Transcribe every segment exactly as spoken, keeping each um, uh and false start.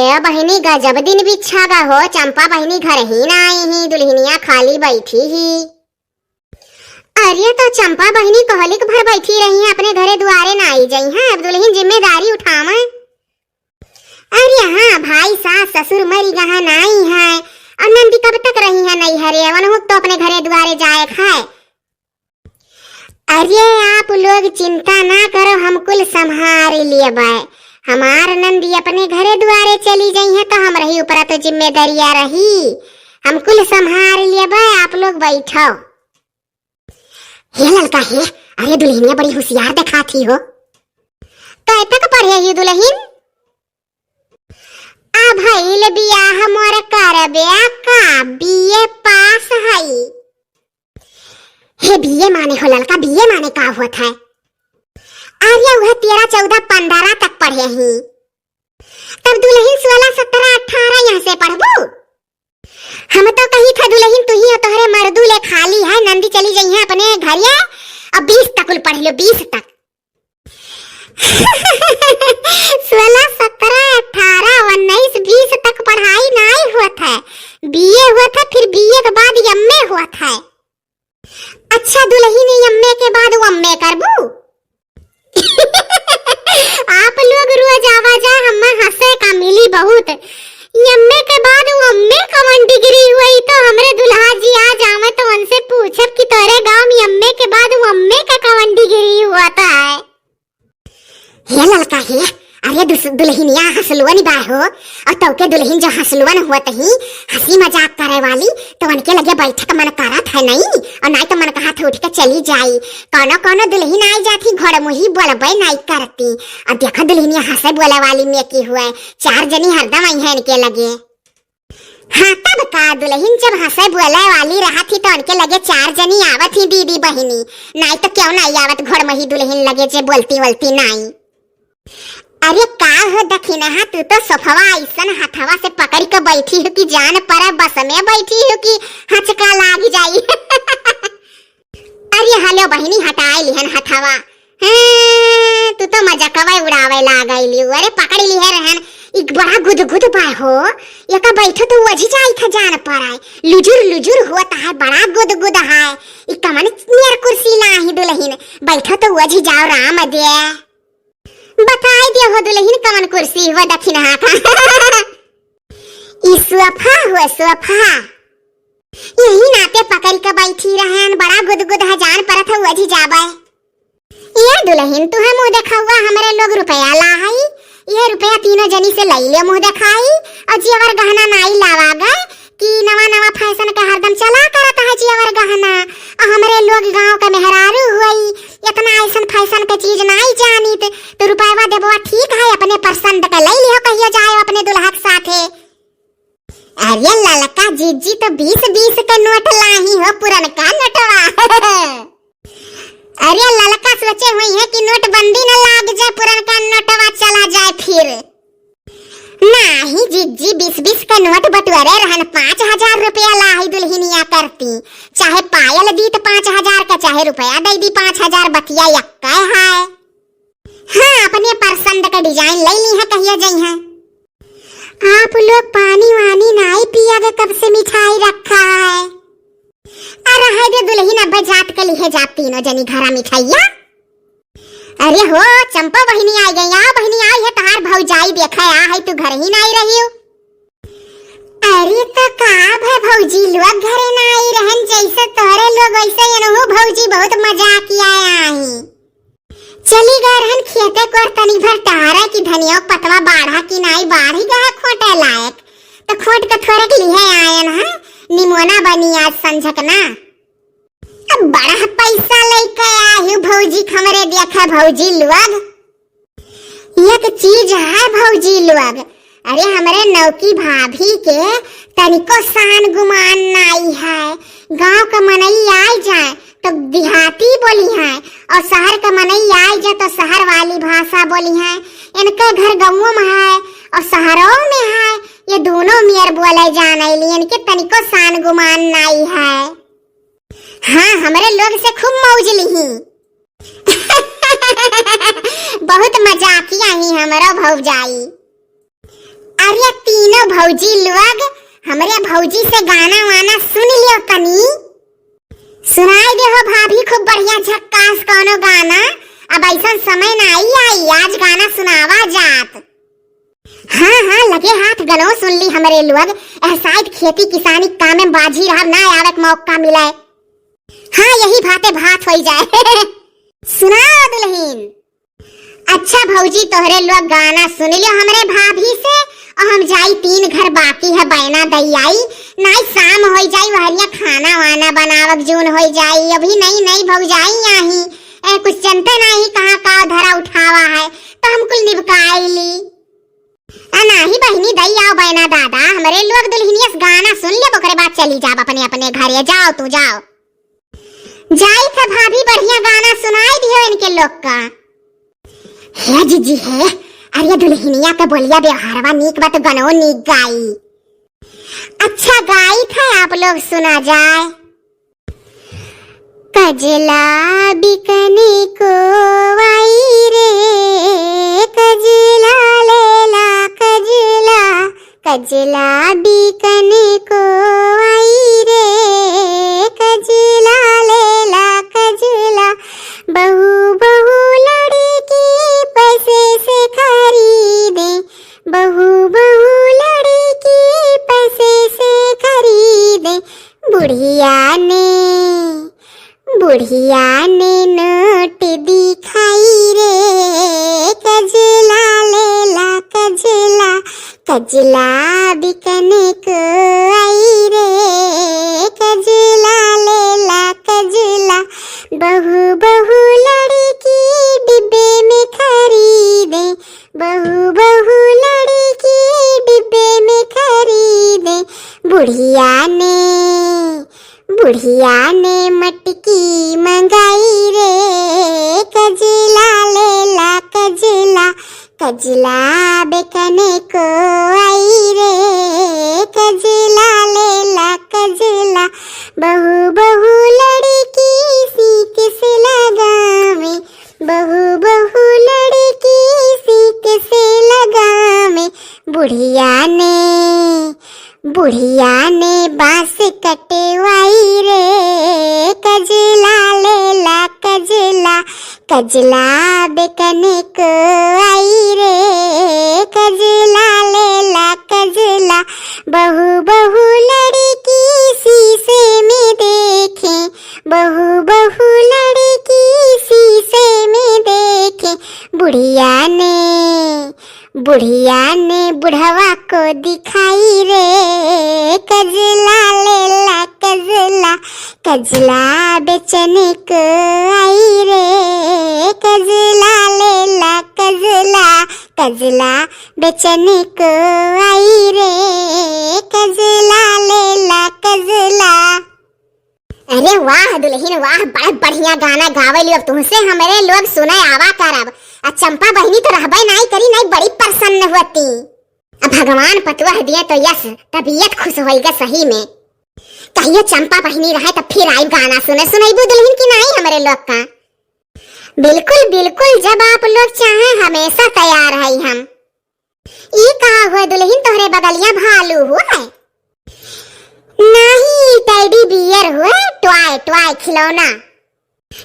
ए बहिनी, गजब दिन बिछा गा हो, चंपा बहिनी घर ही ना आई ही, दुल्हनिया खाली बैठी ही। अरे तो चंपा बहिनी कहलिक भर बैठी रही हैं, अपने घरे दुआरे ना आई जाई हैं, अब दुल्हन जिम्मेदारी उठावे। अरे हाँ भाई, सास ससुर मरी गहा नाई है, और नंदी कब तक रही है नैहरे, वनहु तो अपने घरे दुआरे जाए खाए। अरे आप लोग चिंता ना करो, हम कुल संभार लेबै। हमार नंदी अपने घरे दुआरे चली जाई है तो हमरही ऊपरा तो जिम्मेदारिया रही, हम कुल संभार लेबै, आप लोग बैठो। हे ललका हे, अरे दुल्हनिया बड़ी होशियार देखात ही हो। कै तक पढ़े ही दुल्हन? आ भइल बियाह मोर करबे का, बीए पास हई। हे बीए माने हो ललका, बीए माने का होत है? अरे उहे तेरह चौदह पन्द्रह तक पढ़े ही। तब दुल्हन सोलह सत्रह अठारह यहाँ से पढ़बू? हम तो कही था दुल्हन तू ही हो, तोहरे मर्दू ले खाली है, नंदी चली जाई है अपने घरिया। अब बीस तक कुल पढ़ लो, बीस तक। सोलह सत्रह अठारह उन्नीस बीस तक पढ़ाई नाई होत है, बीए होत है, फिर बीए के बाद एमए होत है। अच्छा दुल्हन, एमए के बाद एमए करबू? आप लोग रोज आवा जा, हम्मे हंसे का मिली बहुत। एमए के बाद एमए कवन डिग्री हुई, तो हमरे दुल्हा जी आ जावे तो उनसे पूछब कि तोरे गांव में एमए के बाद एमए का कवन डिग्री होत है। हे ललका हे, अरे दुस-, दुल्हनिया हंसलुअन बा हो, और तौके दुल्हन जो हंसलुअन होत ही, हंसी मजाक करे वाली, तो उनके लगे बैठक मन करत है नहीं, और नाई तो मन कहा था उठ के चली जाई। कौनो कौनो दुल्हन आई जाती, घोड़मुही बोलबे नाई करती। और देखो दुल्हनिया हंसे बोले वाली में की हुए, चार जनी हरदम आई है इनके लगे। हाँ, तब का दुल्हन जब हंसे बोले वाली रहत ही तो उनके लगे चार जनी आवत ही दीदी बहिनी, नाई तो क्यों नाई आवत घोड़मही दुल्हन लगे जे बोलती वोलती नाई। अरे का हो दखिनहा, तू तो सोफवा ऐसन हथवा से पकड़ के बैठी हो कि जान पड़े बस में बैठी हो कि हचका लाग जाई। अरे हलो बहिनी, हटाए लिहन हथवा। हैं, तू तो मजाकवा उड़ावे लागैली। अरे पकड़ लिहे रहन, एक बड़ा गुदगुद बा हो, एका बैठो तो वजी जाई था जान पड़ाए। लुजुर लुजुर होत है, बड़ा गुदगुद है। ई कमन नियर कुर्सी लाही दुल्हन, बैठो तो वजी जाओ राम दे। बताई दियो हो दुल्हन, कमन कुर्सी हुआ दखिनहा का। ई सोफा हुआ सोफा। यही नाते पकड़ के बैठी रहन, बड़ा गुदगुद है, जान परत है वजी जाबे। ये दुल्हन, तू है मुँह देखौआ, हमरे लोग रुपया ला हई, ये रुपया तीनों जनी से लई ले मुँह देखाई, और जेवर गहना नाई लावा गए कि नवा नवा फैशन का हरदम चला करत है जेवर गहना, और हमरे लोग गाँव का मेहरारू हुई, इतना ऐसन फैशन के चीज नाई जानित, तो रुपयवा देबवा ठीक है, अपने पसंद का लई लिहो, कहियो जाए अपने दुल्हा के साथे। अरे ललका जिज्जी तो बीस बीस के नोट लाही हो, पुरनका नोटवा। अरे ललका सोचे हुई है कि नोटबंदी न लाग जाए, पुरनका नोटवा चला जाए फिर। नाही जिज्जी, बीस बीस के नोट बटोरे रहन, पाँच हजार रुपया लाही दुल्हनिया करती, चाहे पायल दीत पाँच हजार का, चाहे रुपया दे दी पाँच हजार, बतिया यक्का है। हाँ, अपने पसंद का डिजाइन ले ली है, कहिया जई है। आप लोग पानी वानी नाई पिया गए, कब से मिठाई रखा है? अरे है दे दुल्हन, अब जात के लिए जात तीनों जनी घरा मिठाइया। अरे हो चंपा बहिनी आई गई, आ बहिनी आई है तहार भौजाई, देखे आ है, तू घर ही नाई रही हो। अरे तो का भे भौजी लोग घरे नाई रहन, जैसे तोहरे लोग वैसे एनहु भौजी बहुत मजाकिया आई। चली गए रहन खेते कोर तनी भर टहरे की धनिया पतवा बाढ़ा की नाई बाढ़ी गए खोटे लायक, तो खोट के थोड़े के लिए आयन है, निमोना बनी आज संझक ना। अब बड़ा पैसा लेके आही भौजी, हमरे देखा भौजी लोग। एक चीज है भौजी लोग, अरे हमरे नौकी भाभी के तनिको शान गुमान नाई है। गांव का मनई आई जाए तो देहाती बोली है, और शहर का मनई आई जाए तो शहर वाली भाषा बोली है। इनके घर गाँवों में है और शहरों में है, ये दोनों मेर बोले जाने ली, इनके तनिको शान गुमान नाई है। हाँ, हमरे लोग से खूब मौज लिही। बहुत मजाकिया ही हमरो भौजाई। अरे ये तीनों भौजी लोग, हमरे भौजी से गाना वाना सुन लियो तनी। सुनाई दे हो भाभी, खूब बढ़िया झक्कास कौनो गाना। अब ऐसन समय नाई आई, आज गाना सुनावा जात। हाँ, हाँ, लगे हाथ गनो सुन ली हमरे लोग। एह साइड खेती किसानी काम में बाझी रहब, ना आवे के मौका मिले। हाँ, यही भाते भात होई जाए। सुनाओ दुल्हिन। अच्छा भौजी, तोहरे लोग गाना सुन लियो हमरे भाभी से, और हम जाई, तीन घर बाकी है, बैना दई आई, नाई शाम होई जाई, वहरिया खाना वाना बनावक जून होई जाई, अभी नई नई भौजाई आई, ए, कुछ जनते नाही कहाँ का धरा उठावा है, तो हम कुल निपकाई ली। आ नाही बहिनी, दई आओ बैना दादा, हमरे लोग दुल्हिनिया से गाना सुन लेब, ओकरे बाद चली जाब अपने अपने घरे। जाओ तू, जाओ। जाई थे भाभी, बढ़िया गाना सुनाई दियो इनके लोग का। हे जीजी हे, अरे दुल्हिनिया के बोलिया व्यवहारवा नीक बा तो गनो नीक गाई। अच्छा गाई थे आप लोग, सुना जाए। कजला बिकने को आई रे, कजला लेला कजला, कजला बिकने को आई रे, कजला लेला कजला, बहू बहू लड़की पैसे से खरीदे, बहू बहू लड़की पैसे से खरीदे, बुढ़िया ने, बुढ़िया ने नोट दिखाई रे, कजला लेला कजला, कजला बिकने को आई रे, कजला लेला कजला, बहू बहू लड़की डिब्बे में खरीदे, बहू बहू लड़की डिब्बे में खरीदे, बुढ़िया ने, बुढ़िया ने मटकी मंगाई रे, कजला लेला कजला, कजला बेकने को आई रे, कजला लेला कजला, बहू बहू लड़की सीक से लगावे, बहू बहू लड़की सीक से लगावे, बुढ़िया ने, बुढ़िया ने बांस कटवाई रे, कजला लेला कजला, कजला बेकने को आई रे, कजला लेला कजला, बहू बहू लड़की शीशे में देखे, बहू बहू लड़की शीशे में देखे, बुढ़िया ने, बुढ़िया ने बुढ़वा को दिखाई रे, कजला लेला कजला, कजला बेचने को आई रे, कजला लेला कजला, कजला बेचने को आई रे, कजला लेला कजला। अरे वाह दुल्हिन वाह, बड़ा बढ़िया गाना गावे लियो। अब तुहसे हमरे लोग सुने आवा करब। आ चंपा बहिनी तो रहबे नाई करी, नाई बड़ी प्रसन्न होती। अब भगवान पतुआ दिए तो यस, तबीयत खुश होई गे सही में। कहियो चंपा बहिनी रहे तो फिर आई गाना सुने, सुनैबू दुल्हिन की नाई हमरे लोग का? बिल्कुल बिल्कुल, जब आप लोग चाहे हमेशा तैयार है हम। ई का हुए दुल्हिन, तोहरे बगलिया भालू हुए? नाही, teddy bear हुए, toy, toy खिलौना।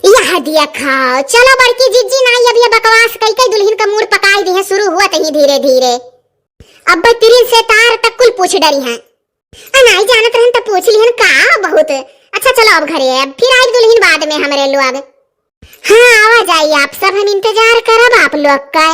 यह देखा, चलो बड़की जिज्जी, नाही अब ये बकवास कई कई दुल्हिन का मूड पकाई दी है, शुरू हुआ तही धीरे धीरे। अब तिरिन से तार तक कुल पूछ डरी हैं। आ नाही जानत रहन त पूछ लिहन का बहुत। अच्छा चलो अब घरे, अब फिर आई दुल्हिन बाद में हमरे लोग। हाँ आवा जाई आप सब, हम इंतजार करब आप लोग का।